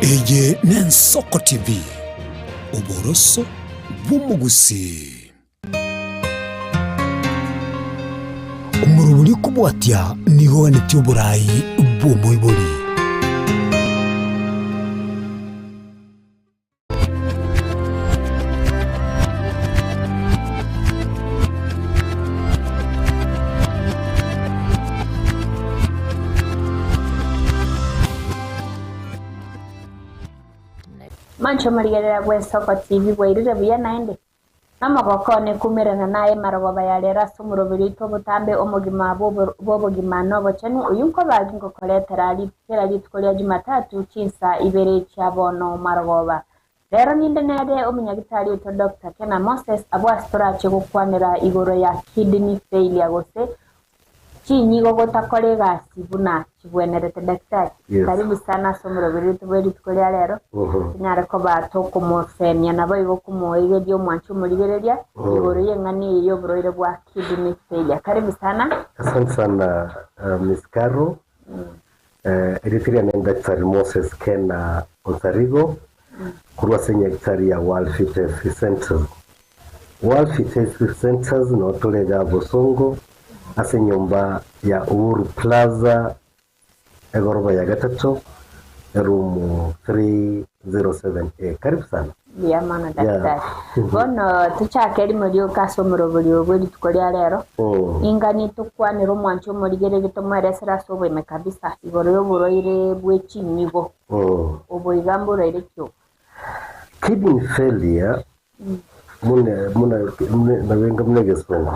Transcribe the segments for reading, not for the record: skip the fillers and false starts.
Eye n'Ensoko TV, oboroso bw'omogusii. Omorobori okobwatia nigo oganetie oborai bw'omoibori. Manche omorigerera bw'Ensoko TV bwairire buya naende? Nomogoko one koumerana naye marogoba ya rero ase omoroberi oito obotambe omogima bw'obogima na obochenu, oyio nkoba gingokoretera kera rituko ria Jumatatu chinsa ibere chia bono marogoba. Rero ninde nere omunyagitari oito Doctor Kena Moses abwo ase torache gokwanera igoro ya kidney failure gose Chinyigo gotakora egasi buna chibwenerete. Daktari, Yes. karibu sana ase omoroberi oito bwe rituko ria rero, Mhm. tonyare koba tokomosemia naboigo komoegeria omwanchi omorigereria Mm. igoro y'eng'ana eye y'oborwaire bwa kidney failure. Karibu sana. Asante sana uh, Miss Caro. Eh, erieta riane ni Daktari Moses Kena Onsarigo korwa ase nyagetari ya World Fit Health Centers. World Fit Health Centers noo tore igaa Bosongo ase enyomba ya Uhuru Plaza egoroba ya gatato eroom 307A. Karibu sana. Mbuya mono Yeah. daktari. Bono tochake rimo rioka ase omorobori oyo bwe rituko ria rero. Mm. Ninganie tokwanere omwancho omorigereria tomoeresere ase oboime kabisa igoro y'oborwaire bwe chinyigo. Mm. Obo iga mborwaire ki obo? Kidney failure muna muna nabenga muna egesongo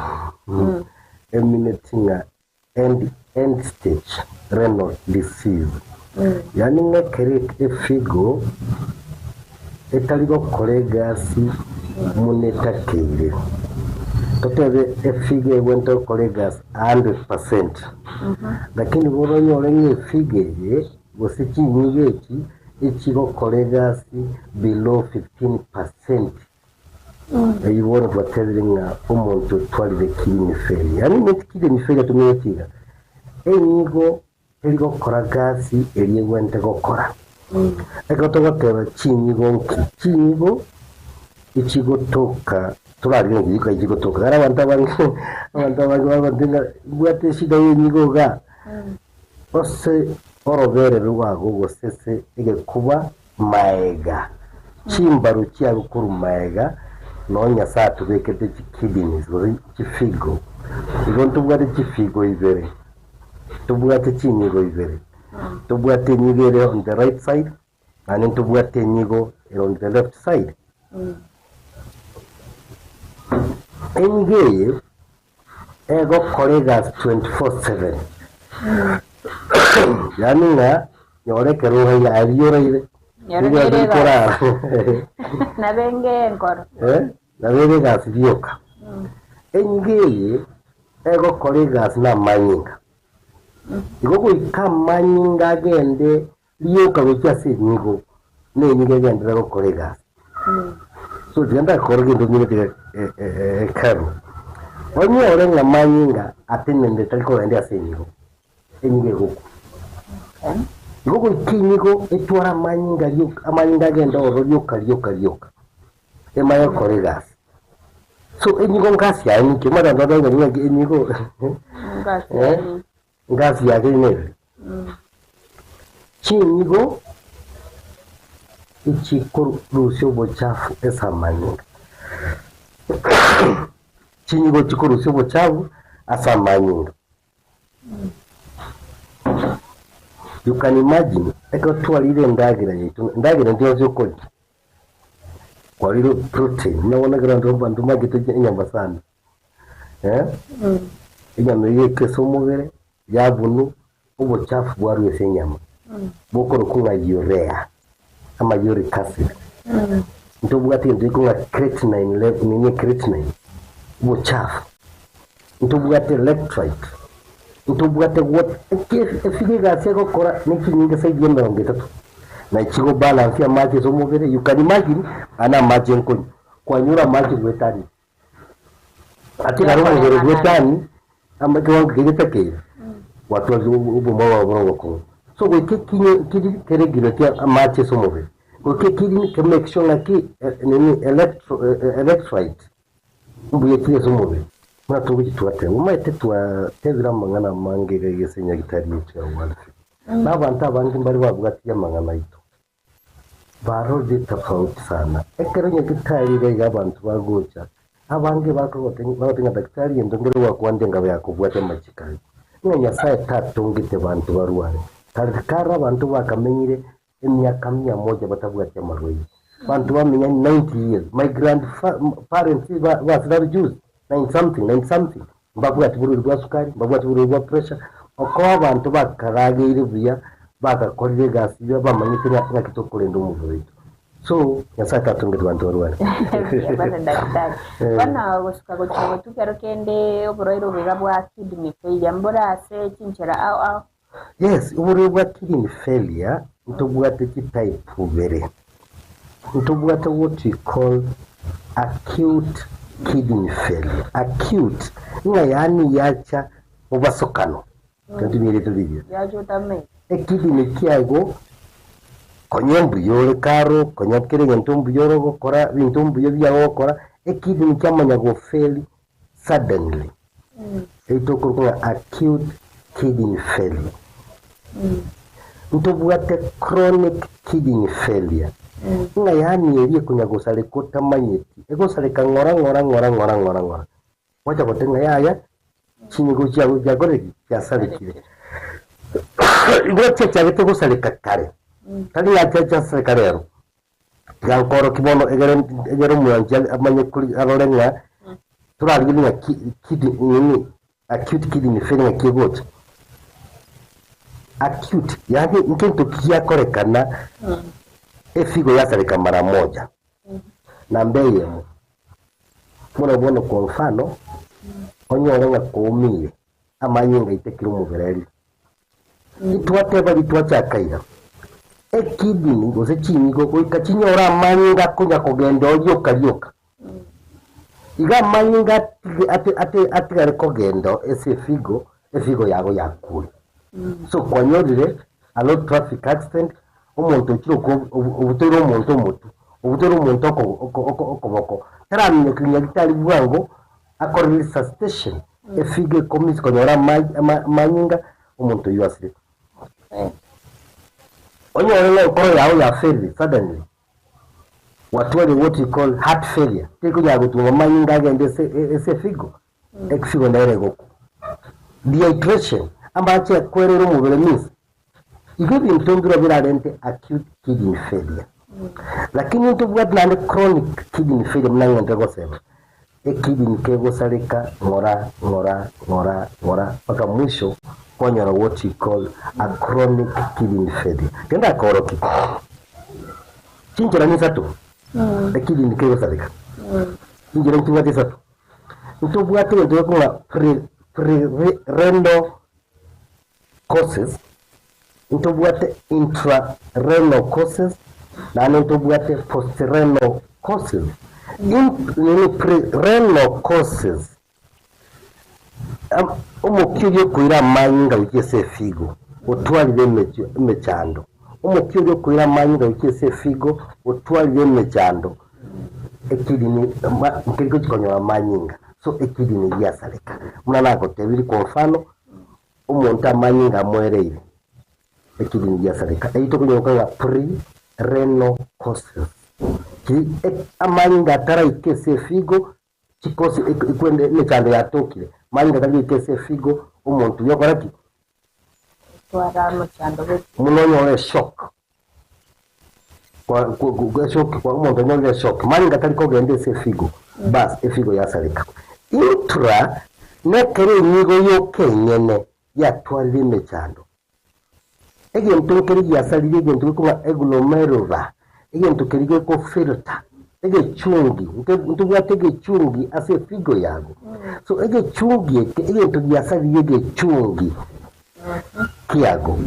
Mm. emineti ng'a end end stage renal disease yaani ng'a ekero efigo etari gokora egasi buna etakeire. Totebe efigo egwente gokora egasi 100%, lakini bono onyore ng'a efigo eye gose chinyigo echi echigokora egasi below 15%. Eyio bono twatebire ng'a omonto otwarire kidney failure. Yaani neti kidney failure tomenyeti iga, enyigo teri gokora gasi eria egwente gokora. Ekero togoteba chinyigo nki? Chinyigo echigotoka torarigie nki chikonya chigotoka. Ekero abanto abange abanto abange bagontebia ng'a mbwate eshida ya enyigo igaa, ase orobere rwago gose ase egekuba Maega, chimbaru chiago korwa maega, noo Nyasae atobekete chi kidneys gose chifigo. Igo ntobwate chifigo ibere, tobwate chinyigo ibere, tobwate enyigo ere on the right side, naende ntobwate enyigo ere on the left side. Enyigo eye egokora egasi 24/7, yaani ng'a nyora ekero oraire aria oraire, Nyora nigo nere ori korara Nabo enge enkoro. Eh, nabo ere egasi rioka. Enyigo eye egokora egasi na amanyinga, igo goika amanyinga agende rioka gochia ase enyigo, na enyigo egenderere gokora egasi. So tiga ndakore gento nigo tiga hekalu. Onyore ng'a manyinga atenenire tari kogenda ase enyigo, enyigo egokwa. Igo goika enyigo etware amanyinga rioka, amanyinga agende ororo rioka rioka rioka, emanye gokora egasi. So enyigo ngasi yaye ninki? Omanyete abanto bande barenge ng'a enyigo Ngasi yaye ninki? Ngasi yake nere chinyigo echikorusia obochafu ase amanyinga. Chinyigo chikorusia obochafu ase amanyinga. You can imagine ekero twarire endagera yaito, endagera ende yonsi okoria, kwarire protein, buna bono ekero abanto bamanyete enyama sana. Enyama eyio yaika ase omobere, yabunwa, obochafu bwarwa ase enyama, bokorokwa ng'a urea, ama uric acid. Ntobwate egento gekwa ng'a creatinine level, nini creatinine, obochafu. Ntobwate electrolyte, ntobwate what, efigo egasi egokora ne chinyinga zaidi ya emerongo etato, na chigo balance amache ase omobere, you can imagine, aya na amache nkonywa, kwanyora amache goetania. Atigare omobere bw'etani, ama ekewango keria getakeire, gwatwarire obomwa bwabo bore obokong'u. So goika ekinye kiri keregulate amache ase omobere, goika ekidney ke make sure ng'aki nini electro electrolyte mbuya chire ase omobere. Buna togochia twateba, omanyete twatebire amang'ana amange iga iga ase enyagitari yaito ya Walfi, na abanto abange mbare babwatirie amang'ana aito. Barorire tofauti sana. Ekero nyagitari iga iga abanto bagocha, abange bakogotebia bagotebia ng'a daktari egento nkere gwakwanire engabe yakobwatia amachiko ayio. Ng'a Nyasaye tatongete banto barware. Kare kare abanto bakamenyire emiaka mia moja batabwati amarwaire. Banto bamenya 90 years. My grand parents basirare juzi, 90 something, 90 something, mbabwati borwaire bwa sukari, mbabwati borwaire bwa pressure, okoa abanto bakarageire buya, bagakorire egasi buya, bamanyete ng'a ng'aki tokorenda omobere oito. So, Nyasaye tatongete banto barware. Buya bono daktari. Eh. Bono gosuka gochia gotwa ekero kende oborwaire obo iga bwa kidney failure mbore ase chinchera ao ao. Yes, oborwaire bwa kidney failure ntobwate chitype ibere. Ntobwate what we call acute kidney failure. Acute, ng'a yaani yacha mobasokano, ntotumie erieta riria. Yacha otamanyeti. Ekidney kiago konya mbuya ore karo, konya kera egento mbuya ore ogokora, ebinto mbuya biago ogokora, ekidney kiamanya gofail suddenly. Eyio tokorokwa ng'a acute kidney failure. Ntobwate chronic kidney failure, ng'a yaani eria ekonya gosareka otamanyeti, egosareka ng'ora ng'ora ng'ora ng'ora ng'ora ng'ora, gwacha goteba ng'a yaya chinyigo chiago chiakorire ki? Chiasarekire. Igo chiachagete gosareka kare, tari ng'a chiasareka rero. Tiga nkorokie bono egere egere omwanchi amanye kori arore ng'a torarigererie ng'a ki kidney nini acute kidney failure ng'aki egocha. Acute yaani nkento ki giakorekana efigo yasareka mara moja. Namba eyemo, buna bono kwa mfano, onyore ng'a kwaumire amanyinga aitekire omobere aria. Titwateba ritwachaka iga, Ekidney gose chinyigo goika chinyore amanyinga akonya kogenda oo rioka rioka. Iga amanyinga atigare kogenda oo ase efigo, efigo yago yakure. So kwanyorire a road traffic accident, omonto ochire okwo obutoire omonto omotwe, obutoire omonto okoboko, taraminyokia nyagetari bwango akore resuscitation, efigo ekomisi konyora amanyinga, omonto oyio asire. Onyore ng'a enkoro yao ya failure suddenly, gwatwarire what we call heart failure, tekonyara gotunga amanyinga agende ase ase efigo, efigo nere egokwa. Dehydration, amache akwereire omobere means, igo ebinto mbirobio birarente acute kidney failure. Lakini ntobwate naende chronic kidney failure buna ng'ente gosema, Ekidney kegosareka ng'ora ng'ora ng'ora ng'ora mpaka mwisho kwanyora what you call a chronic kidney failure. Genda akoroki chinchera nisato ekidney kegosareka chinchera ntobwate isato ntobwate egento gekong'a pre pre renal causes Ntobwate intra-renal causes, naende ntobwate post-renal causes. Nini pre-renal causes, omokia oria okoira amanyinga gochia ase efigo otwarire emechando, omokia oria okoira amanyinga gochia ase efigo otwarire emechando, ekidney nkeri gochia konyora amanyinga, so ekidney giasareka. Buna nagotebirie kwa mfano. Omonto amanyinga amoereire, ekidney giasareka. Eyio tokonyoka ng'a pre renal causes. Kiri amanyinga ataraika ase efigo, chikosi ekwende emechando yatokire, amanyinga atari goika ase efigo, omonto oyio okora ki? Otwara omochando bwe. Buna onyore eshock. Eshock omonto onyorire eshock, manyinga tari kogenda ase efigo, bas efigo yasareka. Intra nekero enyigo yoka enyene yatwarire emechando. Egento nkere giasarire egento gekong'a eglomerular, egento keria gekofilter, egechungi, ntobwate egechungi ase efigo yago. So egechungi eke, egento giasarire egechungi. kiago,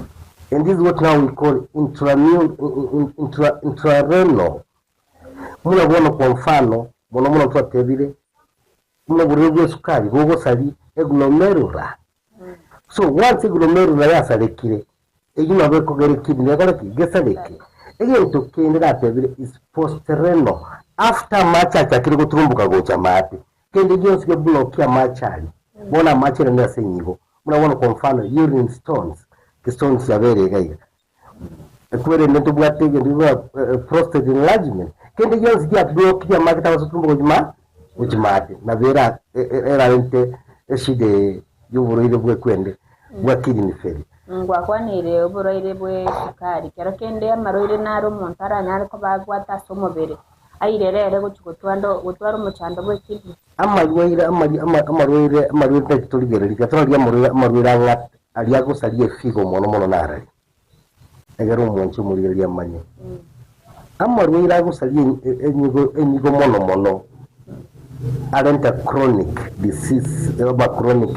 and this is what now we call intra intrarenal. Buna bono kwa mfano, mono mono twatebire, buna oborwaire bwa esukari bogosari eglomerular. So once eglomerular yasarekire, Eyio nabo ekogera ekidney ekore ki? Gesareke. Egento kende natebire is post-renal, after amache achakire goturumboka gocha maate, kende gionsi geblockie amache aria, bono amache aria ase enyigo. Buna bono kwa mfano urine stones, chistones chiabeire iga iga, ekwerende ntobwate egento buna prostate enlargement, kende gionsi giablockirie amache tabasa goturumboka gochia ma gochia maate, nabo era erarente eshida eye y'oborwaire bw'ekwende bwa kidney failure. Ngwakwaneire oborwaire bw'esukari. Kero kende amarwaire naro omonto aranyare koba abwate ase omobere, airere ere gochia gotwanda gotwara omochando bw'ekidney. Amarwaire amari ama amarwaire amarwaire tari torigereria, tiga toraria amarwaire amarwaire ang'ate aria agosaria efigo mono mono narari, egere omwanchi omorigereria amanye. Amarwaire agosaria enyigo enyigo mono mono arente chronic disease oba chronic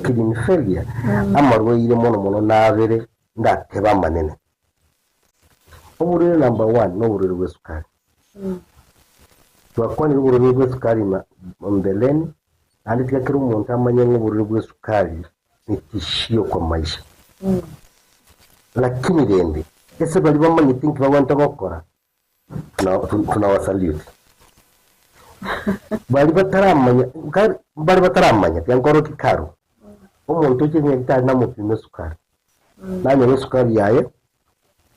kidney failure, amarwaire mono mono nabere ndatebe amanene. Oborwaire number one noborwaire bwa esukari. Twakwanire oborwaire bwa esukari mbeleni, naende tiga kera omonto amanye ng'a oborwaire bwa esukari ni tishio kwa maisha. Lakini rende, ase baria bamanyete inki bagwenerete gokora, tunawasalute. Baria bataramanya, mbare bataramanya, tiga nkorokie karo, omonto oche nyagetari namopime esukari, nanyore esukari yaye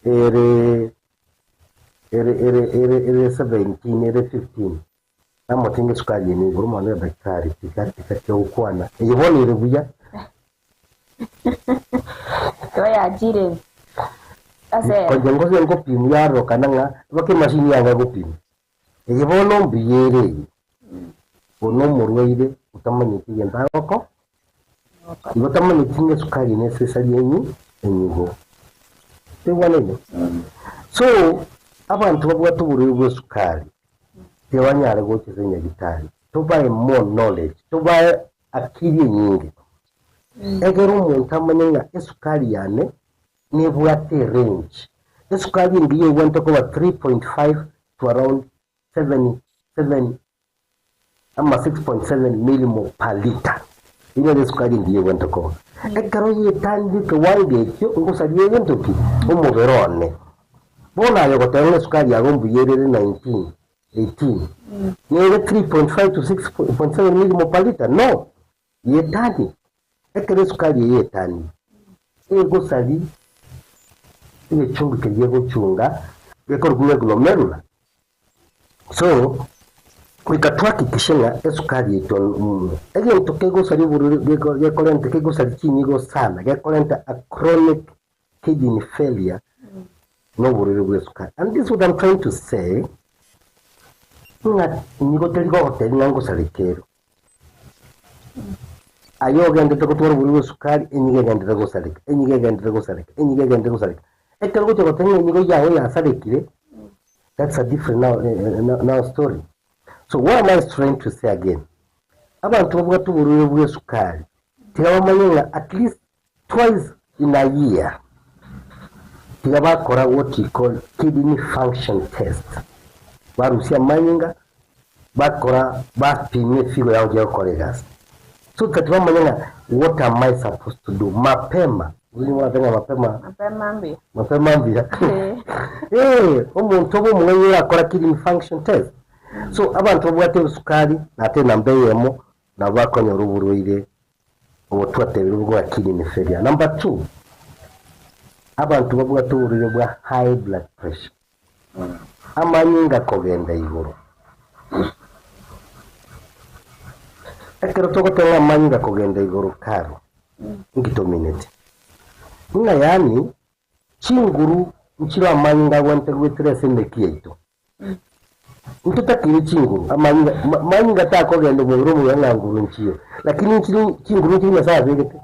ere ere ere ere ere 17 ere 15. Namotinge esukari eye nigo omwana oyo daktari tiga tiga tiga gokwana eye bono ere buya. Igo yachire ase ere. Konya ngose ngopimwa yarorokana ng'a mpaka emashini yanga gopima. Eye bono mbuya ere eye. Bono omorwaire otamanyeti egento agoko igo tamanyeti ng'a esukari eye nesesari enyi enyigo. Toigwanaine? So abanto babwate oborwaire bwa esukari tibanyare gocha ase nyagitari, tobae more knowledge, tobae akili enyinge, egere omonto amanye ng'a esukari yane nebwate erange. Esukari engiya egwenerete koba 3.5 to around 7, 7 ama 6.7 millimole per litre. Eyio nere esukari engiya egwenerete koba. Ekero yetangire ekewango ekio, ngosaria egento ki? Omobere one. Bono aye ogoteba ng'a esukari yago mbuya ere ere 19, 18, nere 3.5 to 6.7 millimole per litre? No! Yetanie. Ekero esukari eye yetanie, egosari egechungi keria gegochunga gekorokwa ng'a glomerular. So, goika twahakikishe ng'a esukari yaito egento kegosaria oborwaire gekorenta kegosaria chinyigo sana, gekorenta a chronic kidney failure noborwaire bw'esukari. And this what I'm trying to say, ng'a nigo teri gogotebia ng'a ngosareka ere. Aye ogendete gotwara oborwaire bw'esukari, enyigo egenderere gosareka, enyigo egenderere gosareka, enyigo egenderere gosareka. Ekero ogochia goteba ng'a enyigo yago yasarekire, that's a different now, now story. So what am I trying to say again? Abanto babwate oborwaire bw'esukari, tiga bamanye ng'a at least Twice in a year tiga bakora what we call kidney function test, barusia amanyinga bakora bapima efigo yao riria egokora egasi so that bamanye ng'a what am I supposed to do mapema, nigo bagoteba ng'a mapema Mapema mbuya. mapema mbuya eh, omonto obe omong'aini orakora kidney function test. So abanto babwate esukari nate enamba eyemo nabo bakonyora oborwaire Obo twatebire bwa kidney failure. Number two, abanto babwate oborwaire bwa high blood pressure, amanyinga kogenda igoro. Ekero togoteba ng'a amanyinga kogenda igoro karo, inki tomineti? Ng'a yaani chinguru nchire amanyinga agwenerete goetera ase emeki yaito. Ntotakeire chinguru, amanyinga, ma- manyinga takogenda omobere omuya ng'a nguru nchiyo, lakini nchiri chinguru nchiri Nyasaye abegete,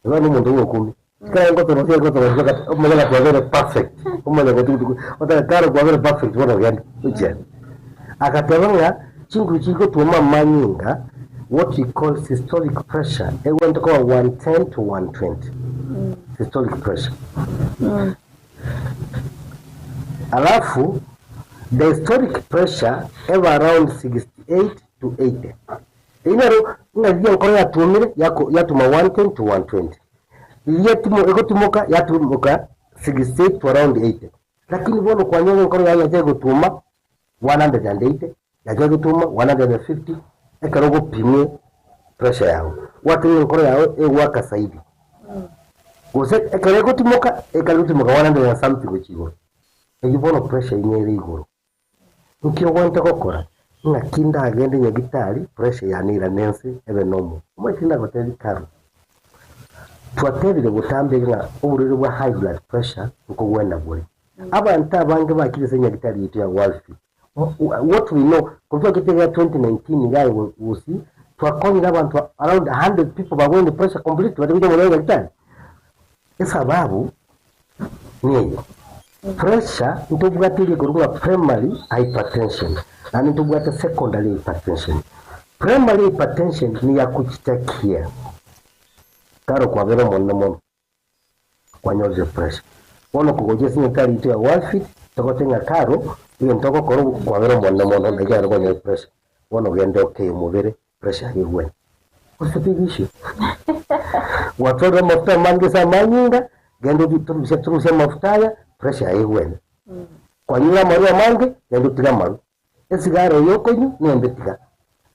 iga na omonto bw'ogokumia. Ekero ngotorosia ngotorosia mpaka omanye ng'a kwabere perfect, omanye gotugutugu, otebe kare kwabere perfect bono genda ochende. Agateba ng'a chinguru chiri gotwoma amanyinga, what we call systolic pressure, egwenerete koba 110 to 120, systolic pressure. Alafu diastolic pressure ebe around 68 to 80. Eyio nero ng'a riria enkoro yatuomire yatuma 110 to 120. Riria egotimoka yatimoka 68 to around 80. Lakini bono kwanyora enkoro yaye yacha egotuma 180, yacha egotuma 150 ekero ogopimwa pressure yago. Gwateba enkoro yago egoaka zaidi. Gose ekero egotimoka ekare gotimoka 100 and something gochia igoro. Eyio bono pressure ime ere igoro. Nki ogwente gokora? Ng'aki ndagende nyagitari pressure yane irane ense ebe normal. Omanyete ndagotebi Carol, twatebire botambe ng'a oborwaire bwa high blood pressure nkogwena bore. Abanto abange bachire ase nyagitari yaito ya Walfi. What we know, korwa twachete iga 2019 iga aye gusii, twakonyire abanto around 100 people bagwene pressure completely bari gocha mono nyagitari. Esababu neye, pressure ntobwate eria ekorokwa ng'a primary hypertension naende ntobwate secondary hypertension. Primary hypertension niya kuchitakia kare kwabera omonene mono kwanyorire pressure. Bono kogochia ase nyagetari yaito ya Worldfit togote ng'a karo egento ogokora kwabera omonene mono naki ekero kwanyora pressure bono ogende okeye omobere pressure yaye egwene. What's the big issue? Gwatwarire amafuta amange ase amanyinga, genda obi- torusie torusie amafuta aya, pressure yaye egwene. Kwanyure amarwa amange, genda otige amarwa. Esigara eye okonywa, nembe tiga.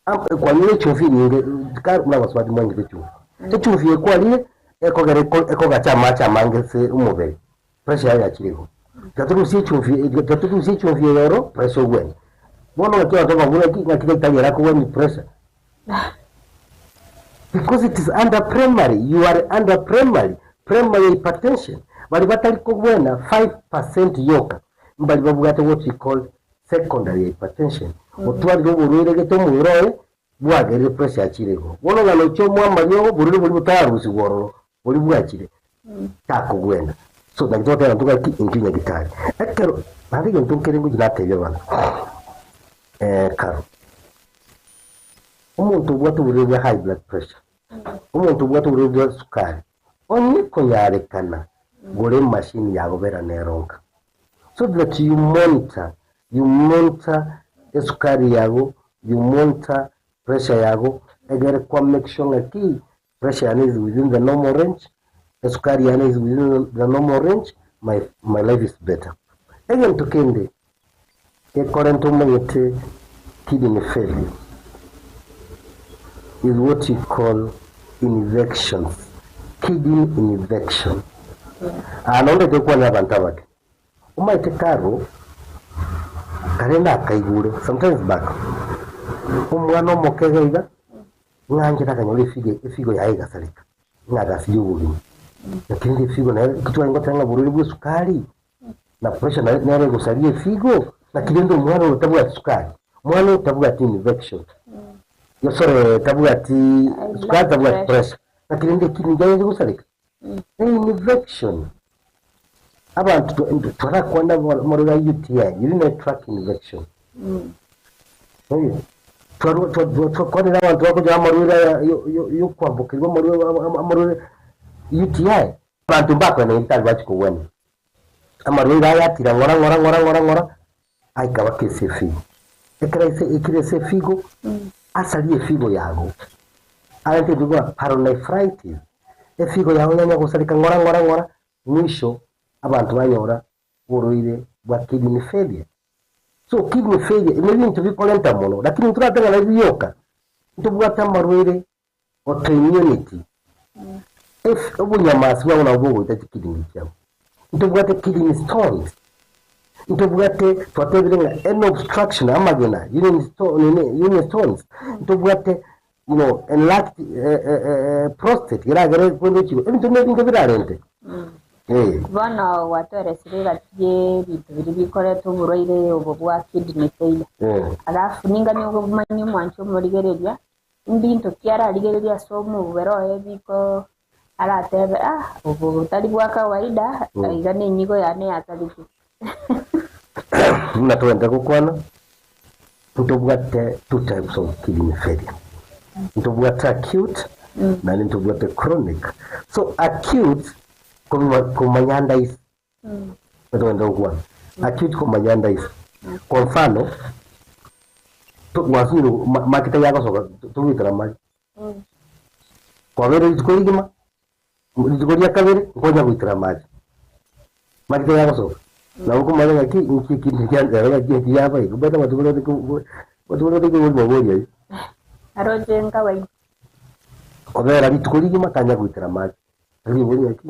Am- Kwanyure echumbi enyinge, kare buna abasubati mwanyete echumbi. Echumbi eye kwarire, ekogera eko- ekogacha amache amange ase omobere, pressure yaye yachire igoro. Tiga torusie echumbi tiga torusie echumbi eye oro, pressure ogwene. Bono ng'aki abanto bakobua ng'aki ng'aki daktari ere akogwenia pressure. Because it is under primary, you are under primary, primary hypertension. Baria batari kogwena 5% yoka mbari babwate what we call secondary hypertension. Otwarire oborwaire gete omobere oye bwagerire pressure yachire igoro. Bono ng'a nochia omoe amariogo borwaire boria botararusigwa ororo boria bwachire takogwena. So naki togoteba abanto ng'aki intwe nyagitari. Ekero naende egento nkere ngochia natebia abanto karo, omonto obwate oborwaire bwa high blood pressure, omonto obwate oborwaire bwa sukari, onye konyarekana gora emachine yago bera nero nka. So that you monitor, you monitor esukari yago, you monitor pressure yago, egere kwa make sure ng'aki Pressure yane is within the normal range, esukari yane is within the normal range, my, my life is better. Egento kende gekorenta omanyete kidney failure is what you call infections, kidney infection. Aa nonde tokwana abanto abake. Omanyete karo kare nakaigure sometimes back omwana omoke iga iga Ng'anchete akanyora efigo, efigo yaye egasareka, ng'a agasiria obogima. Lakini rende efigo nere, ekio twarenge goteba ng'a borwaire bwa esukari, na pressure naye nere egosaria efigo, naki rende omwana oyo tabwati sukari, omwana oyo tabwati infection, yo sorry tabwati sukari tabwati pressure, naki rende ekidney yaye egosareka? Ne infection. Abanto twarakwana amarwaire a UTI, urinary tract infection. Twakwanire abanto bakonya amarwaire aya yokwambokerwa amarwaire UTI. Abanto mbakoenda nyagetari bachia kogwenia. Amarwaire aya atira ng'ora ng'ora ng'ora ng'ora ng'ora aika baka ase efigo. Ekero aikire ase efigo, asarie efigo yago. Arente ebinto buna pyelonephritis, efigo yago yanya gosareka ng'ora ng'ora ng'ora, mwisho abanto banyora oborwaire bwa kidney failure. So kidney failure nebinto bikorenta mono, lakini ntorate ng'a nabi bioka, ntobwate amarwaire autoimmunity, if obonyamasi bwabo nabwo bogoita chikidney chiabo. Ntobwate kidney stones, ntobwate twatebire ng'a any obstruction amagena urine stone nini urine stones, ntobwate you know enlarged prostate eragere kwende chiko ebinto nebinge birarente eh. Bono gwatweresire egati y'ebinto biria bikoreta oborwaire obo bwa kidney failure. Alafu ninganie obomanye omwancho omorigereria, mbinto ki ararigererie ase omobere oye biko aratebe ah obo botari bwa kawaida iga nenyigo yane yasarete. Buna togente gokwana, ntobwate two types of kidney failure. Ntobwate acute naende ntobwate chronic. So acute kobima komanya ndaisi togende gokwana. Acute komanya ndaisi. Kwa mfano, to gwasinyire ma makete yagosoka tobwetera amari. Kwabeire rituko rigima. Rituko ria kabere nkonya goitera amache, amache tayagosoka. Nabo okomanya ng'aki inki ekindi kianchera ng'aki eki yaba iga, omanyete amatuko rende ko amatuko rende kobori mabori ayio. Aroche nkawaida. Kobera rituko rigima tanya goitera amache, tari obori ng'aki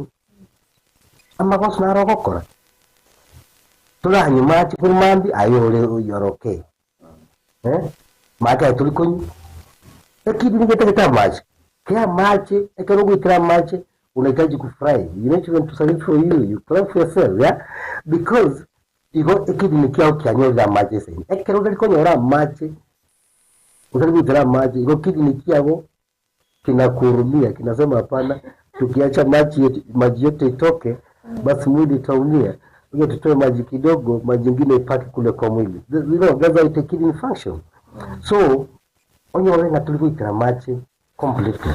amagoso naro ogokora, toranywe mache korwa mambia aye ore you are okay. Amache aya tori konywa, ekidney getagete amache, kea amache, ekero ogoitera amache unahitaji kufurahi, you need even to salute for you, you clap for yourself yeah, because igo ekidney kiao kianyorire amache ase ime. Ekero otari konyora amache, otari goitera amache, igo kidney kiago kinakuhurumia, kinasema hapana, tukiacha maji yetu, maji yote itoke, basi mwili itaumia. Ngoja tutoe maji kidogo, maji ingine ipaki kule kwa mwili. You know, that's how it kidney function. So, onyore ng'a turi goikera amache completely.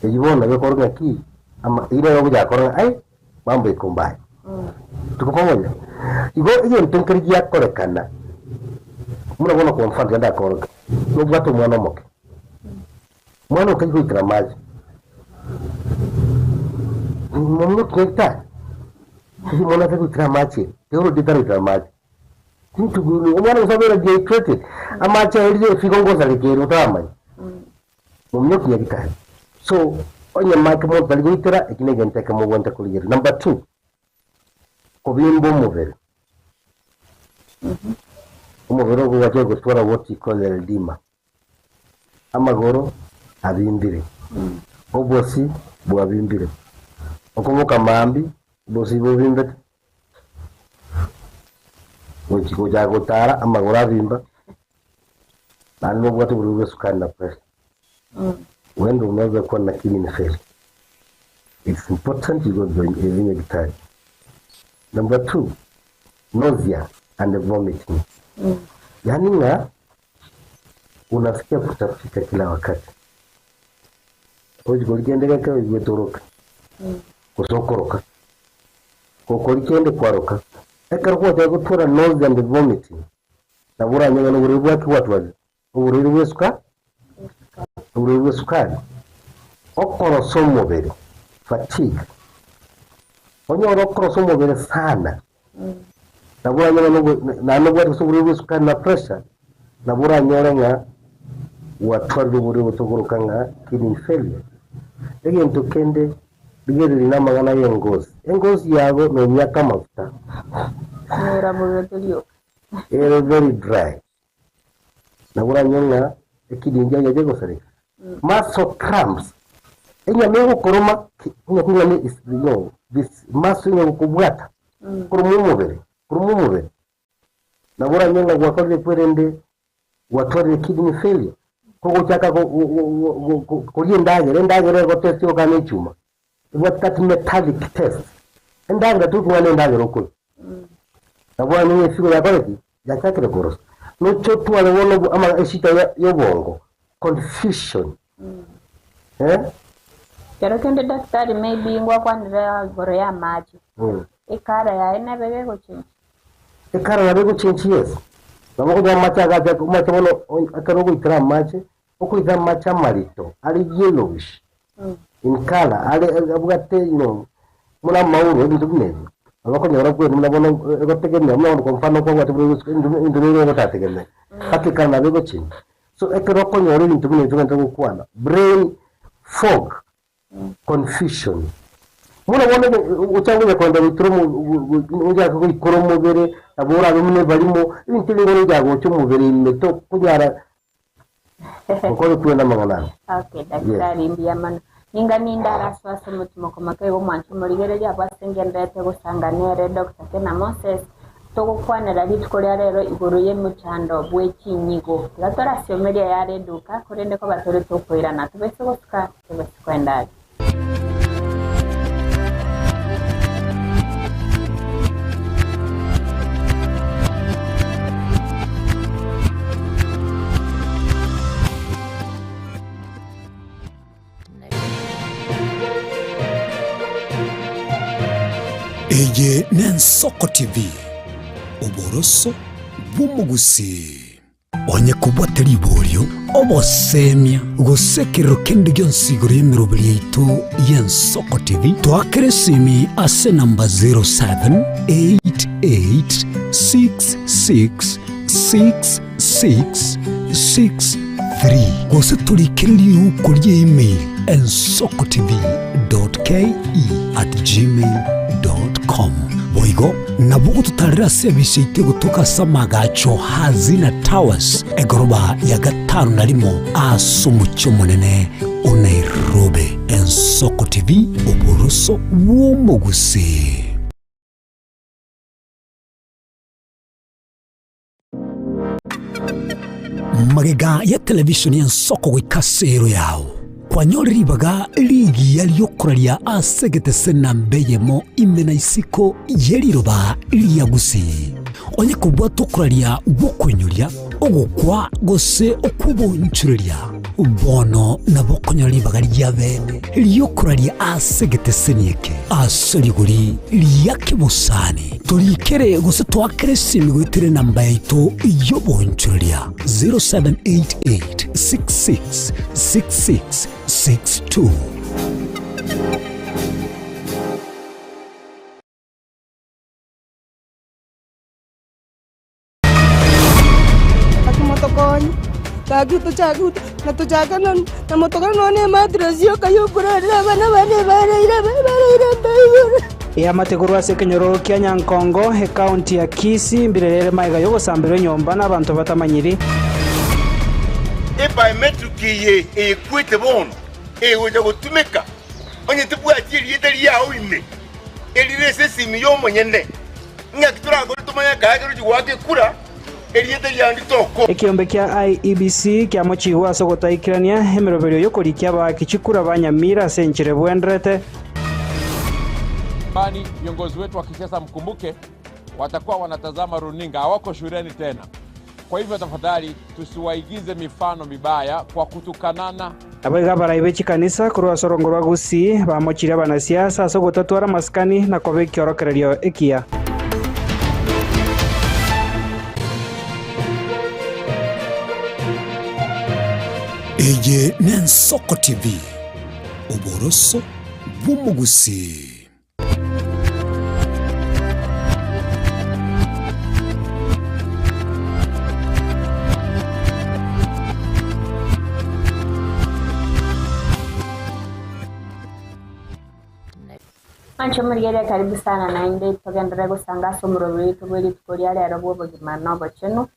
Eyio bono gekorwa ng'aki, ama eyio nero ogochaka korora ng'a ai, mambo iko mbaya. Tuko pamoja? Igo egento nkeri giakorekana, buna bono kwa mfano tiga ndakoroke, nobwate omwana omoke, omwana oyo tari goikera amache, momino kinyagitari, omwana tari goikera amache, already taraikera amache, omwana gose abeire dehydrated, amache aerire efigo ngosareka ere otaramanya. Momino kinyagitari. So, onye make monto tari goitera, eki negento ekemo obwenerete korigereria. Number two, kobimba omobere. Omobere ogo gwachia gotwara what you call eldema. Amagoro abimbire, obosi bwabimbire, okoboka mambia obosi bobimbete, gochi gochaka gotara amagoro abimba, naende nobwate oborwaire bwa esukari na pressure. Huenda unaweza kuwa na kidney failure. It's important you go to the nyagitari. Number two, nausea and vomiting. Yaani ng'a unasikia kutapika kila wakati. Ochi kori kende geke oigwete oroke. Gose okoroka. Gokori kende kwaroka. Ekero gwachaka gotwara nausea and vomiting, nabo oranyore ng'a oborwaire bwaki gwatwarire? Oborwaire bw'esuka, oborwaire bw'esukari, okorosa omobere, fatigue. Onyore okorosa omobere sana, nabo oranyore ng'a nobo- naende nobwate gose oborwaire bw'esukari na pressure, nabo oranyore ng'a gwatwarire oborwaire botokoroka ng'a kidney failure. Egento kende, rigereria na amang'ana ya engosi, engosi yago nonyiake amafuta, Nerabogete rioka. ere very dry. Nabo oranyore ng'a ekidney ekiagera geche gosareka. Muscle cramps, enyama egokoroma ki- onye kong'ana is you know this muscle onye gokobwata koroma omobere, koroma omobere. Nabo oranyore ng'a gwakorire kwerende gwatwarire kidney failure, kogochaka go- go- go- go- go- koria endagera, endagera egotesti ogokana echuma, ebwate that metallic taste, endagera torikong'ana endagera okoria. Nabo oranyore ng'a efigo yakore ki? Yachakire korosa. Noche otware bono obo- ama eshida ya y'obongo, confusion, eh. Kero kende daktari maybe ngwakwanire igoro y'amache, Ekara yaye nebe gegochenchia. Ekara nabo egochenchia yes. Nabo okonyora amache agacha amache bono ekero ogoitera amache, okoitera amache amarito are yellowish in colour are abwate you know buna amauro ebinto buna ebio. Nabo okonyora kweri buna bono egotegemea buna bono kwa mfano kwabwate buna ebinto bire ogotategemea mpaka ekara nabo egochenchia. So ekero okonyora ebinto buna ebio togente gokwana brain fog. Confusion. Bono bono ochake konya kogenda goikera omo ochake goikora omobere, nabo orabe buna ebarimo, ebinto ebinge bono ogochaka gocha omobere ime tokonyara gokora kwenda amang'ana aya. Okay, daktari mbuya mono. Ninga ninde arasoe ase omotimoko moke igo mwanche omorigereria abwo ase ngenderete gosanga nere Doctor Kena Moses Togokwanera rituko ria rero igoro y'emochando bwe chinyigo. Tiga torasiomerie ayare eduka, korende koba tore tokoirana, tobaise gosuka, tobaise koenda are. Eye n'Ensoko TV, oboroso bw'omogusii. Onye kobwate riborio, obosemia, gose ekerero kende gionsi igoro y'emeroberi yaito y'Ensoko TV, toakere esimi ase enamba 0788666663 gose torikere riuko rie email ensokotv.ke@gmail.com. Boigo nabo ogototarera ase ebise yaito egotoka ase amagacho Hazina Towers, egoroba ya gatano na rimo ase omochie omonene o Nairobi. Ensoko TV, oboroso bw'omogusii. Magega ya televisheni y'ensoko goika ase ero yao, kwanyore ribaga rigiya ri'okoraria ase egetese namba eyemo ime na isiko ye riroba ria Gusii. Onye kobwata okoraria gw'okoinyoria, ogokwa gose okw'oboonchoreria, bono nabo okonyora ribaga ria bene ri'okoraria ase egeteseni eke ase rigori ria kebosani. Torikere gose toakere esimi goetera enamba yaito y'oboonchoreria 0788 66 66 62. Gaki motokonye, gaki tochake na tochake na motokore nonya na emattress yoka ya okorarera abana bane baraire baraire mbaigoro. Eamate korwa ase ekenyoro kia Nyankongo, ekaunti ya Kisii, mbirerere magega y'ogosamberwa enyomba n'abanto batamanyiri. Ebiometric eye eyekwete bono egocha gotumeka onye tebwati erieta riao ime erire ase esimi y'omonyene. Ng'aki torakore tomanye akaye kerochia goaka ekura, erieta riao nditokwe. Ekeombe kia IEBC kiamochigwa ase ogotaikerania emeroberio y'okorikia abaaki chikura ba Nyamira ase enchera ebwenderete. Kwani viongozi wetu wa kisiasa mkumbuke, watakuwa wanatazama runinga, hawako shuleni tena. Kwa hivyo tafadhali tusiwaigize mifano mibaya kwa kutukanana. Naboigo abarai be chikanisa korwa ase orongo rwa Gusii bamochirie abanasiasa ase ogotatwara amasikani na koba ekiorokererio ekiya. Eye n'Ensoko TV, oboroso bw'omogusii. Mwanche omorigereria karibu sana naende togenderere gosanga ase omorweri oito bwe rituko ria rero bw'obogima na obochenu.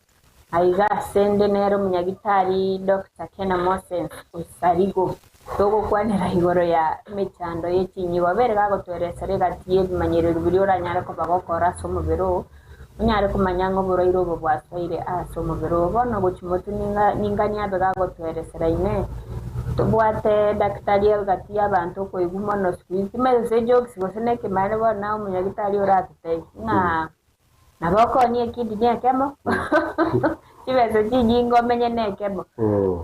Aiga ase 'nde nere omonyagitari Doctor Kena Moses Osarigo, togokwanera igoro ya emechando ye chinyigo. Abere gagotweresera egati y'ebimanyererio biria oranyare koba gokora ase omobere oo, onyare komanya ng'a oborwaire obo bwasoire ase omobere oo. Bono gochia motwe ninganie abe gagotweresera inee, tobwate daktari egati y'abanto okoigwa mono siku hizi, timanyeti gose ejokes gose nekemanyererio bono naye omonyagitari oratotebie ng'a. Nabo okonia ekidini ekemo, chibesa chinyinge omenye na ekemo.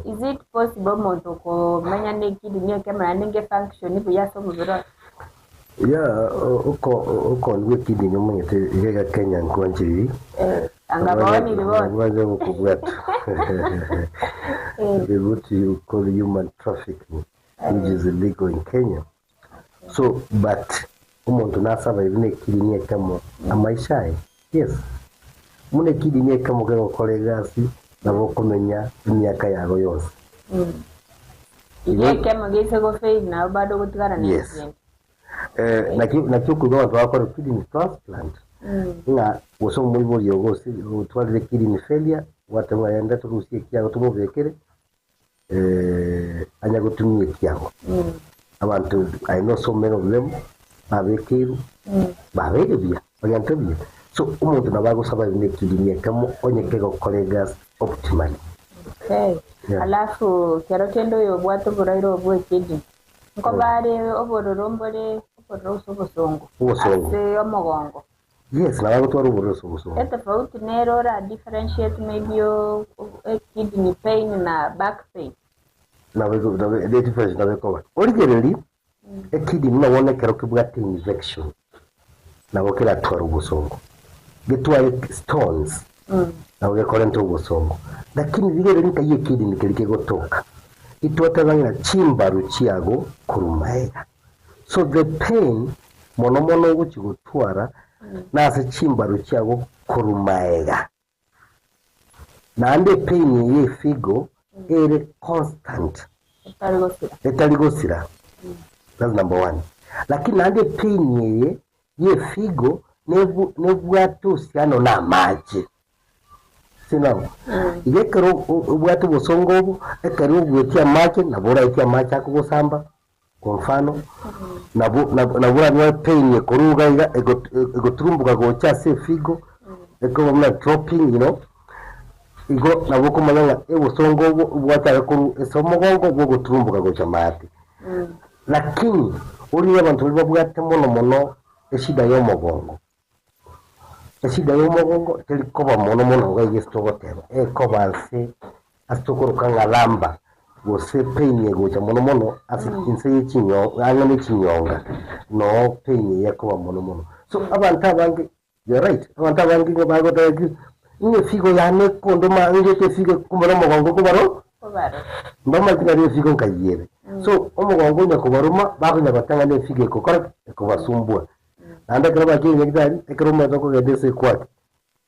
Is it possible omonto komenya na ekidini ekemo naende nge function buya ase omobere oye? Yeah, okoni gwa ekidini omanyete iga iga Kenya nkwancheriri. Eh, anga baoniri bono. Bwanze gokobwata. They what you call human trafficking, which is illegal in Kenya. So but omonto nasabaire buna ekidini ekemo amaisha aye? Yes. Buna ekidini ekemo kegokora egasi nabo okomenya emiaka yago yonsi. Igo ekemo geise go fail nabo bado ogotigara na Yes. ekende. Eh, naki naki okoigwa abanto bagokora kidney transplant ng'a gose omoibori ogo gose otwarire kidney failure gwateba ng'a genda torusie ekiago tomobekere anya gotumia ekiago. Abanto I know so many of them babekeirwe, babeire buya, bagente buya. So omonto nabo agosaba buna ekirimi ekemo onye kegokora egasi optimally. Okay. Yeah. Alafu kero kende oyo obwate oborwaire obwo bw'ekidney nkoba are obororo mbore obororo gose obosongo Obosongo. ase omogongo. Yes, nabo agotwara obororo ase obosongo. Etofauti nere ora differentiate maybe kidney pain na back pain. Nabo ego- nabo the difference nabo ekoba. Origereria, ekidney buna bono ekero kebwate infection, nabo keratware obosongo. Getware stones. Nabo gekorenta obosongo. Lakini rigereria nkai ekidney keria kegotoka, itwateba ng'a chimbaru chiago korwa maega. So the pain mono mono ogochia gotwara nase chimbaru chiago korwa maega. Naende epain eye y'efigo ere constant, Etari gosira. etari gosira. That's number one. Lakini naende epain eye y'efigo nebu nebwate uhusiano na amache. Sinao? Iga ekero obwate obosongo obo, ekero ogwetia amache, nabo oraetie amache akogosamba, Kwa mfano, nabo nabo nabo oranyore pain ekoruga iga ego- egoturumbuka gocha ase efigo, ekoba buna dropping you know, igo nabo okomanya ng'a obosongo obwo bwachaka korwa ase omogongo bogoturumbuka gocha maate. Lakini origie abanto baria babwate mono mono eshida ya omogongo, Eshida y'omogongo teri koba mono mono iga iga ase togoteba, ekoba nse ase tokoroka ng'a lumbar gose pain egocha mono mono ase inse ye chinyo ang'e ne chinyonga noo pain eye ekoba mono mono. So abanto abange you're right, abanto abange nigo bagoteba ki, ng'a efigo yane ekondoma ngete efigo kumbe na omogongo okobaro mbamanyeti nari efigo nkai ere. So omogongo onya kobaroma bakonya goteba ng'a na efigo ekokora ki? Ekobasumbua. Naende ekero bakire nyagetari, ekero omanyete okogenda ase ekwake,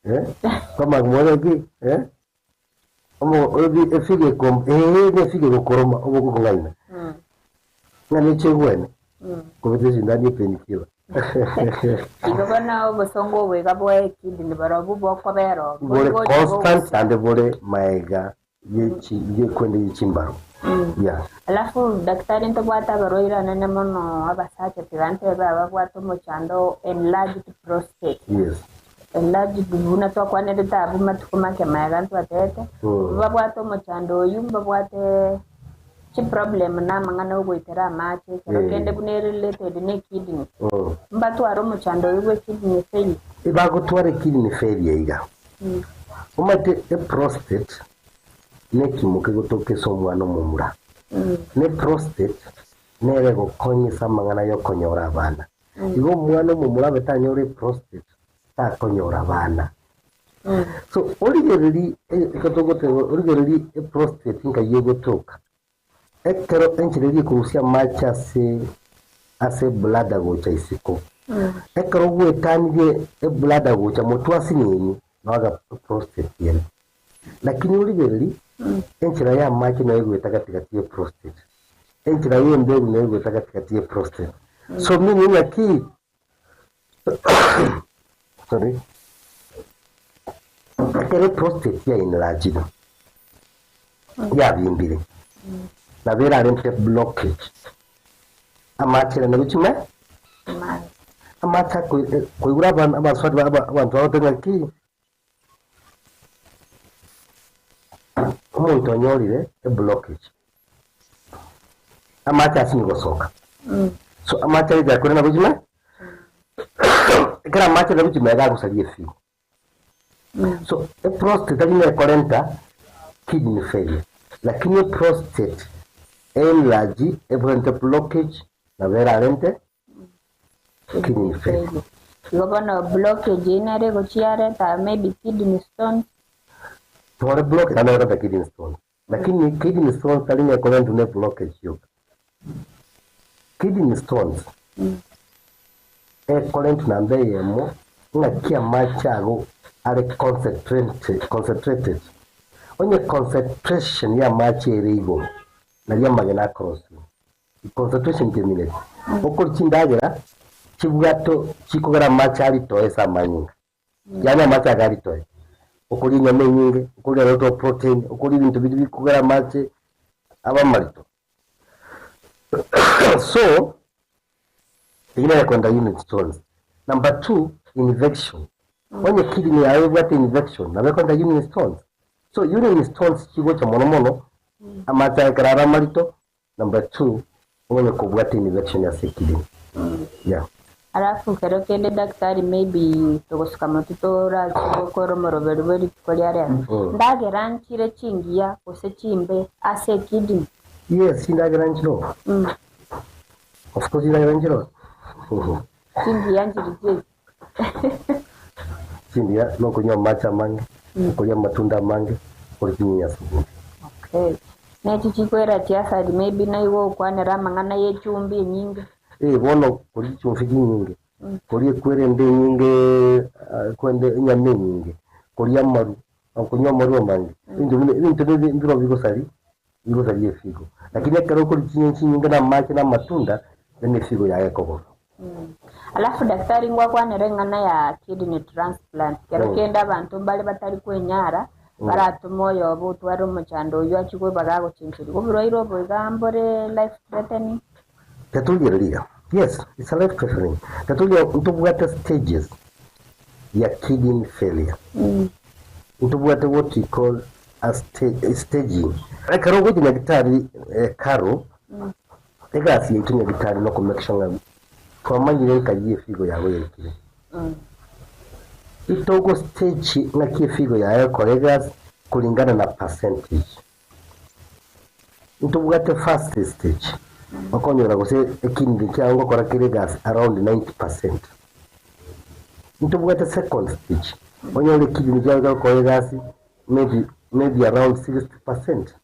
eh, kwamanya komoboria ki, eh, omo obi efigo ekom ee na efigo egokoroma oboke okong'aina, ng'a neche egwene, kobeta esindani epainkiller. Igo bono obosongo obo iga bwa ekidney barobwo bokobera oo, Bore bori gocha constant bogosira. naende bore maega ye y'ekwende ye chimbaro. Yeah. Alafu daktari ntobwate abarwaire anene mono abasacha tiga ntebe ababwate omochando enlarged prostate. Yes. Enlarged buna twakwanerete abwo matuko make maega ntwatebete, babwate omochando oyio mbabwate chiproblem na amang'ana ogoitera amache ekero kende buna ere related na ekidney. Mbatware omochando oyio bwa ekidney failure. Ebagotwara ekidney failure iga. Omanyete eprostate nekimo kegotoka ase omwana omomura, na eprostate nere egokonya ase amang'ana yokonyora abana. Igo omwana omomura abe tanyore eprostate, takonyora abana. So origererie ekero togoteba origererie eprostate nkai egotoka, Ekero enchera eria ekorusia amache ase ase ebladder gocha isiko, ekero gwetanirie ebladder gocha motwe asinini, noaga prostate ere. Lakini origererie, enchera ya amache noyo egoeta gati gati ya eprostate, enchera ya embegu noyo egoeta gati gati ya eprostate. So meaning ng'aki? Sorry. Ekero eprostate ya enlargire, yabimbire, nabo erarente blockage, amache ere nabo chime, amache ako- koigure aba- abaswali ba- aba- abanto bagoteba ng'a ki, Omonto onyorire eblockage, amache asinye gosoka, so amache aria akore nabo chime, ekero amache nabo chime iga agosaria efigo. So eprostate tari ng'a ekorenta kidney failure, lakini eprostate enlarge ekorenta blockage nabo erarente Kidney failure. Igo bono blockage eyio nere egochia yareta maybe kidney stones. Tore blockage naende ereta kidney stones. Lakini kidney stones tari ng'a ekorentwa ne blockage yoka. Kidney stones ekorentwa namba eyemo ng'aki amache ago are concentrated concentrated. Onye concentration ya amache ere igoro, nario amagena akorosiwa. Concentration temineti. Okori chindagera chibwate chikogera amache aritoe ase amanyinga. Yaani amache aya aritoe. Okoria enyama enyinge, okoria a lot of protein, okoria ebinto biria bikogera amache abe amarito. So, eyio nere ekonda unit stones. Number two, infection. Onye kidney yago ebwate infection, nabo ekonda unit stones. So urine stones chigocha mono mono, amache aya ekero are amarito, Number two, onye kobwata infection ase ekidney. Yeah. Alafu kero kende daktari maybe togosuka motwe torache gokora omoroberi bwe rituko ria rero. Ndagera nchire chingiya gose chimbe ase ekidney? Yes, chindagera nchiroo. Of course chindagera nchiroo. Chingiya nchiri chiaito. Chingiya nokonywa amache amange, okoria amatunda amange, okoria chinyeni asubuhi. Okay. Nechi chikwera chiasari maybe naigo okwanera amang'ana ye echumbi enyinge. Eh, bono koria chumbi chinyinge, koria ekwerende enyinge, ah, kwende enyama enyinge, koria amaru, okonywa amaru amange, ebinto buna ebinto ebi mbiro bigosari, bigosaria efigo. Lakini ekero okoria chinyeni chinyinge na amache na amatunda, then efigo yaye ekogora. Alafu daktari ngwakwanera eng'ana ya kidney transplant kero kende abanto mbare batari kwenyara baratome oyobo otware omochando oywo achie koba gagochencherigwa oborwaire obo iga mbore life threatening. Tetorigereria, yes it's a life threatening, tetorigereria ntobwate stages ya kidney failure, ntobwate what we call a staging. Ekero ogochia nyagitari Carol, Egasi yaito nyagitari noko make sure ng'a twamanyire nkai efigo yago yaikire. Itogo stage ng'aki efigo yaye ekora egasi kulingana na percentage. Ntobwate first stage, okonyora gose ekidney kiago ngokora kere egasi around 90%. Ntobwate second stage, onyore ekidney kiago kegokora egasi maybe maybe around 60%.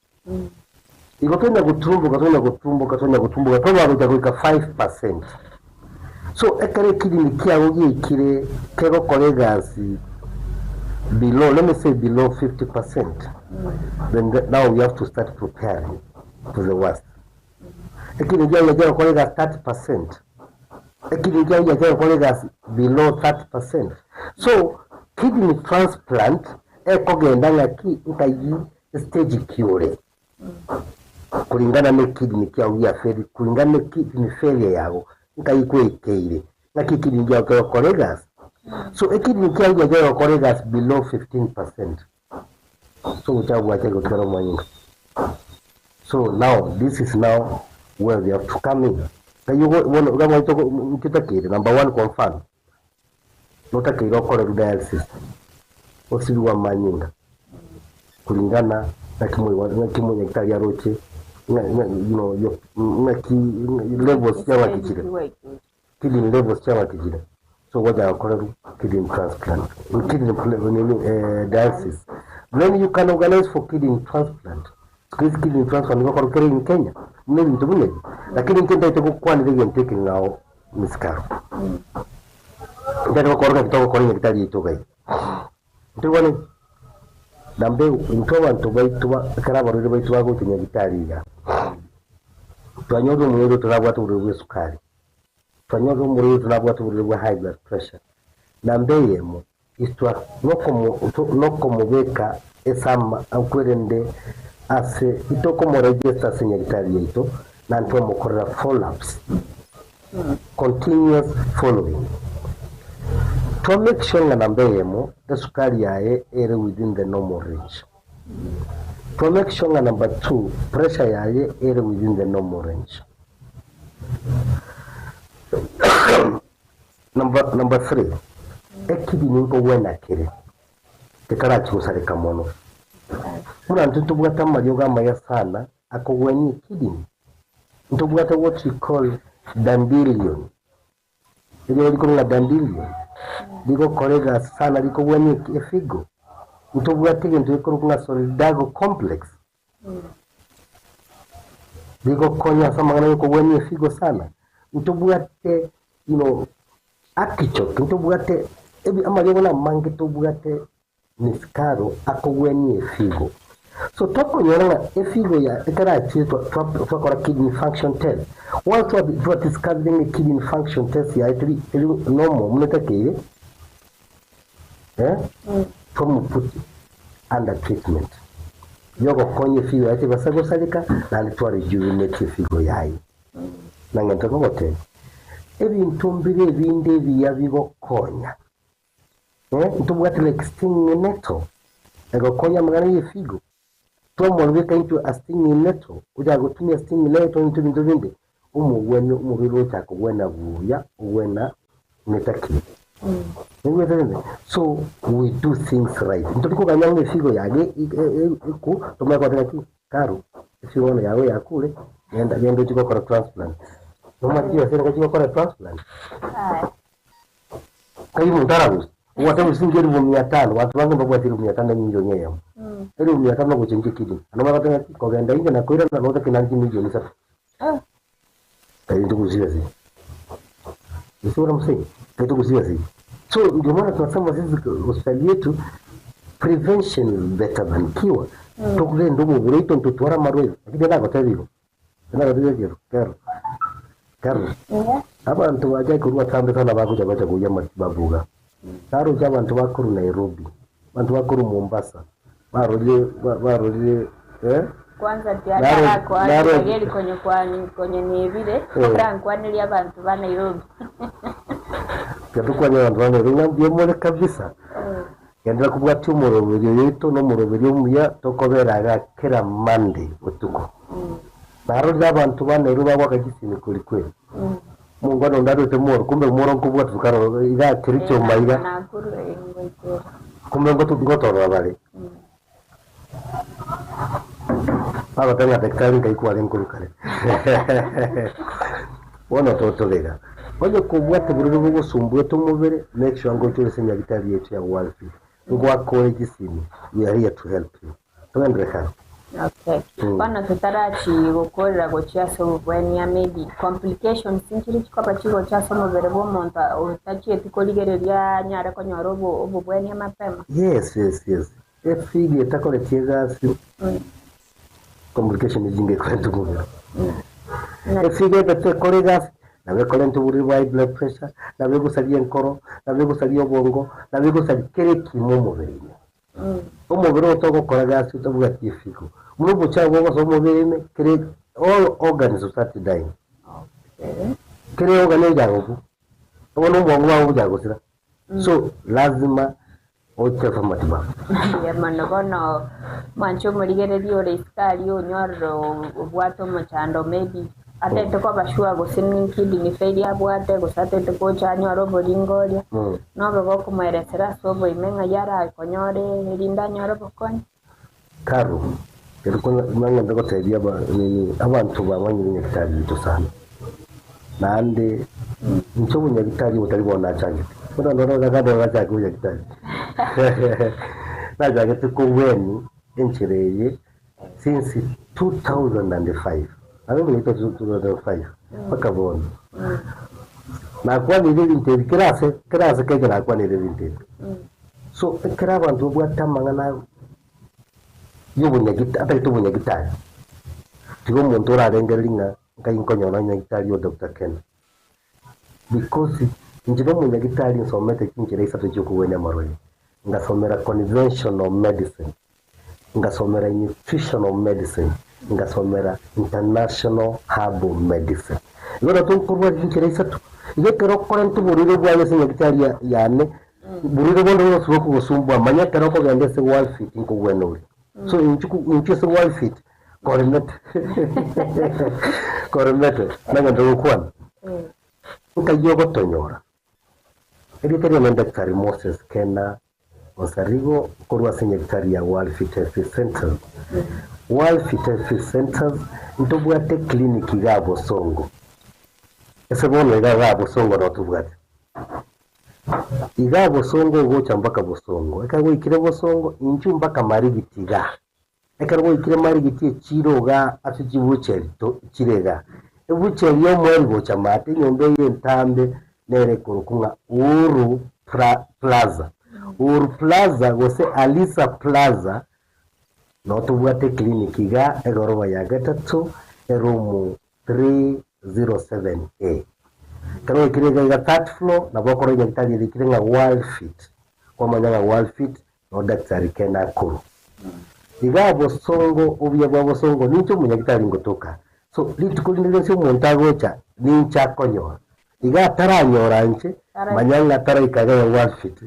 Igo tonya gotumboka, tonya gotumboka, tonya gotumboka, twamanya gocha goika 5%. So ekero ekidney kiago giaikire kegokora egasi below, let me say below 50%, then the, now we have to start preparing for the worst. Ekidney kiago giachaka gokora egasi 30%, ekidney kiago giachaka gokora egasi below 30%. So kidney transplant ekogenda ng'aki nkai Stage ki ore? Kuringana ne kidney kiago gia fail, kuringana ne kidney failure yago, nkai kweikeire, ng'aki ekidney kiago kegokora egasi. So ekidney kiago giacha gokora egasi below 15%, so gochaka gwacha gotigara omonyinga. So now this is now where we have to come in. Nkai ogo bono iga mwaito nki otakeire, number one kwa mfano, Notakeire okorerwe dialysis, osibigwe amanyinga kulingana naki naki omonyagitari aroche ng'a ng'a you know your ng'aki levels chiang'aki chire, kidney levels chiang'aki chire. So gocha gokorerwa kidney transplant, kidney nini dialysis. Then you can organize for kidney transplant. Siku hizi kidney transplant nigo ekorwa kere in Kenya, buna ebinto buna ebi. Lakini inche ntaete gokwanera egento ekeng'ao Miss Caro. Ntaete gokora ng'aki togokora nyagetari yaito iga iga. Ntoigwane? Nambe intwe abanto baito ba ekero abarwaire baito bagocha nyagetari iga, twanyorire omorwaire otarabwate oborwaire bwa esukari, twanyorire omorwaire otarabwate oborwaire bwa high blood pressure, namba eyemo Iswa nokomobeka esama kwerende ase itokomoregesta ase nyagitari yaito na ntwamokorera follow-ups, continuous following. Twa make sure ng'a namba eyemo esukari yaye ere within the normal range. Twa make sure ng'a number two pressure yaye ere within the normal range. Number, number three, ekidney nkogwena kere, getarachia gosareka mono. Buna intwe ntobwate amariogo amaya sana akogwenia ekidney, ntobwate what we call dandelion, eriogo rikorwa ng'a dandelion, rigokora egasi sana rikogwenia efigo. Ntobwate egento gekorokwa ng'a solidago complex, Rigokonya ase amang'ana y'okogwenia efigo sana, ntobwate you know artichoke, ntobwate ebi amariogo namange tobwate misikaro akogwenia efigo. So tokonyora ng'a efigo ya ekerachire twa twa twakora kidney function test, once twa twa discovered ng'a kidney function test yaye teri teri normal buna etakeire, eh, twamoput under treatment yogokonya efigo yaye tebasa gosareka naende twa rejuvenate efigo yaye. Na ngento nkogotebia, ebinto mbire ebinde ebiya bigokonya, eh, ntobwate like stinging nettle egokonya amang'ana ya efigo, twamorobeka intwe a stinging nettle, ochaka gotumia stinging nettle intwe ebinto binde, omogwenia omorwaire ochaka kogwena buya, ogwena netakire. Naigwete rende? So we do things right. Ntori koganya ng'a efigo yage eku tomanye koteba ng'aki Karo, efigo bono yago yakure, genda genda ochie gokora transplant. Nomanyete chibesa ere gochia gokora transplant? Kai omonto aragusa. Obwate obosingi elifu mia tano, banto bange mbabwate elifu mia tano emilioni eyemo. Elifu mia tano ogochengia ekidney. Ano bagoteba ng'a kogenda inche na koirana notake naende chimilioni isato. Tari togusia ase. You see what I'm saying? Tari togusia ase. So ndio maana tunasema sisi hospitali yetu prevention is better than cure. Tokogenda omobere oito ntotware amarwaire. Lakini nagotebia igo. Nagotebia ekero kero kero. Abanto bacha korwa atambe sana bagocha bacha koyia amatibabu iga. Naroche abanto bakorwa Nairobi, abanto bakorwa Mombasa, barorire barorire eh. Kwanza tiatarakoa konye konye nebire orankwanerie abanto ba Nairobi. Tiga abanto ba Nairobi ng'a mbuya more kabisa. Genderera kobwatia omoroberio oyoito na omoroberio omuya tokobera iga kera Monday botuko. Narorire abanto ba Nairobi bagoaka chisimi kweri kweri. Omongwana onde arwete moro, kumbe moro nkobwata sukari ororo iga Kericho maiga, kumbe ngotorora bare. Bagoteba ng'a daktari nkai kwarenge korwa kare. Bono totore iga. Onye kobwate bororo bogosumbuete omobere, make sure ngocha ore ase enyagitari yaito ya Walfi. Ngoakore chisimi, we are here to help you. Togenderere kare. Okay. Bono totarachi gokorera gochia ase obobwania maybe complications nchiri chikoba chigocha ase omobere bwa omonto otachieti korigereria anyare konyora obobwania mapema? Yes. Efigi etakoreti egasi, complication ejinga ekorenta omobere. Efigi ebete ekore egasi, nabo ekorenta oborwaire bwa high blood pressure, nabo egosaria enkoro, nabo egosaria obongo, nabo egosaria kera ekimo omobere ime. Omobere oyo togokora egasi otabwati efigo, buna obochafu bogosoa omobere ime, kera all organs will start dying. Kera organ egochaka gokwa, bono obongo bwabo bogochaka gosira. So lazima oche ase amatibabu. Mbuya mono bono mwanche omorigereria ore isiko aria onyorire obwate omochando maybe atete koba sure gose ni kidney failure abwate gose atete gocha anyore oboringo oria nobe gokomoeresera ase oboime ng'ai arakonyore erinde anyore obokonyi. Karo, ere nang'ende gotebia nini abanto bamanyire nyagetari yaito sana, naende inche obonyagitari obotari bono nachagete, bono ndore gakande gachake obonyagitari nachagete kobweni enchera eye since 2005, nabo obonyagitari 2005 mpaka bono. Nakwanire ebinto ebi kera ase kera ase Kenya nakwanire ebinto ebi. So ekero abanto babwate amang'ana y'obonyagita atagete obonyagitari, tiga omonto orarengereria ng'a nkai nkonyora nyagitari o Doctor Ken. Because inche na omonyagitari nsomete chinchera isato chiokogwenia amarwaire, ngasomera conventional medicine, ngasomera nutritional medicine, ngasomera international herbal medicine. Igo nabo tokorwa chinchera isato. Igo ekero okorenta oborwaire bwaye ase nyagitari yane, borwaire bonde bwonsi bokogosumbua, manya ekero okogenda ase Worldfit nkogwena ore. So inchuo inchuo ase Worldfit koremete koremete nagento gokwana. Nkai ogotonyora. Erieta riane Daktari Moses Kena Onsarigo korwa ase nyagitari ya World Fit Health Centers. World Fit Health Centers ntobwate clinic igaa Bosongo. Ase bono iga igaa Bosongo noo tobwate. Igaa Bosongo ogocha mpaka Bosongo, ekero gwaikire Bosongo inchuo mpaka Marigiti igaa. Ekero gwaikire Marigiti echiro igaa ase chibucheri chire igaa. Ebucheri y'omweri gocha maate enyomba eye entambe nere ekorokwa ng'a Uhuru Plaza. Uhuru Plaza gose Alisa Plaza noo tobwate eclinic igaa egoroba ya gatato eroom 307A. Ekero gwaikire iga iga third floor nabo okorora enyagitari erikire ng'a World Fit, kwamanya ng'a World Fit no daktari Ken akorwa. Igaa bosongo obuya bwa bosongo ninche omonyagitari ngotoka so rituko rinde rionsi omonto agocha ninche akonyora. Iga ataranyora inche manya ng'a taraika iga ya World Fit.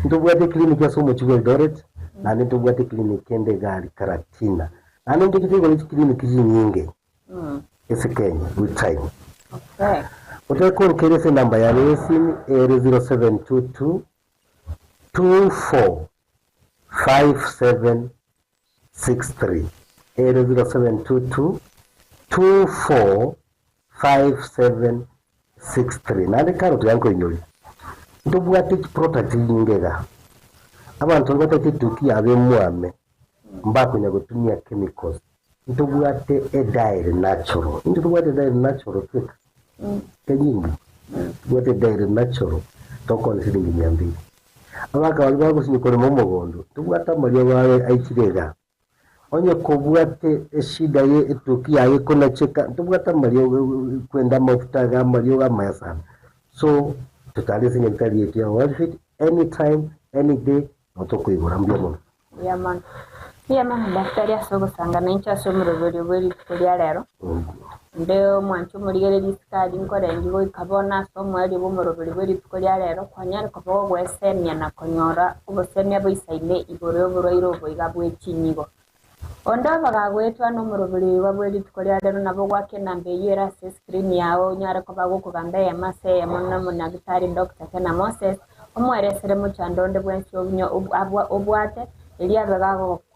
Ntobwate eclinic ase omochie bwa Eldoret naende ntobwate eclinic ende iga aria Karatina. Naende ntochete igoro chiclinic chinyinge ase Kenya with time. Otake konkeria ase enamba yane ya esimi ere 0722 245763 ere 0722 245763 naende kare tiga nkoinyoria. Ntobwate chiproduct chinyinge iga, abanto baria batagete etuki yabo emwame, mbakonya gotumia chemicals, ntobwate edairy natural, intwe tobwate edairy natural tweka, kenyingi, tobwate edairy natural tokoonia siringi mia mbili. Abagaka baria bagosinywa korema omogondo, ntobwate amariogo aye aichire igaa. Onye kobwate eshida ye etuki yaye ekonacheka, ntobwate amariogo kwenda amafuta iga amariogo amaya sana. So totare ase nyagetari yaito ya Wellfit anytime any day nabo tokoigora mbuya mono. Mbuya mono. Mbuya mono Daktari ase ogosanga nainche ase omoroberio bwe rituko ria rero. Onde omwanche omorigereria isiko aria nkorengi goika bono ase omoerio bw'omoroberio bwe rituko ria rero kwanyare koba ogwesemia na konyora obosemia boisaine igoro y'oborwaire obo iga bwe chinyigo. Onde obaga goetwa nomoroberio oiga bwe rituko ria rero nabo goaka enamba eyio ere ase escreen yao onyare koba gokogamba eyemo ase eyemo nomonyagitari Doctor Kena Moses omweresere mochando onde bwensi obwate erio abe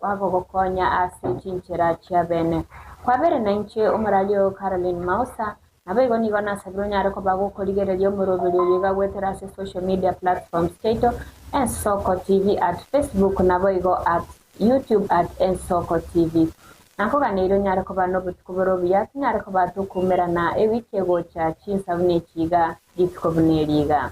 gagogokonya ase chinchera chia bene. Kwabere nainche omorari oo Caroline Mausa Naboigo nigo nasabire onyare koba gokorigereria omoroberio oyo iga goetera ase social media platforms chiaito, Ensoko TV at Facebook naboigo at YouTube at Ensoko TV. Nakoganeire onyare koba nobotuko bore obuya, tonyare koba tokoumerana ewiki egocha chinsa buna echi iga, rituko buna eri iga.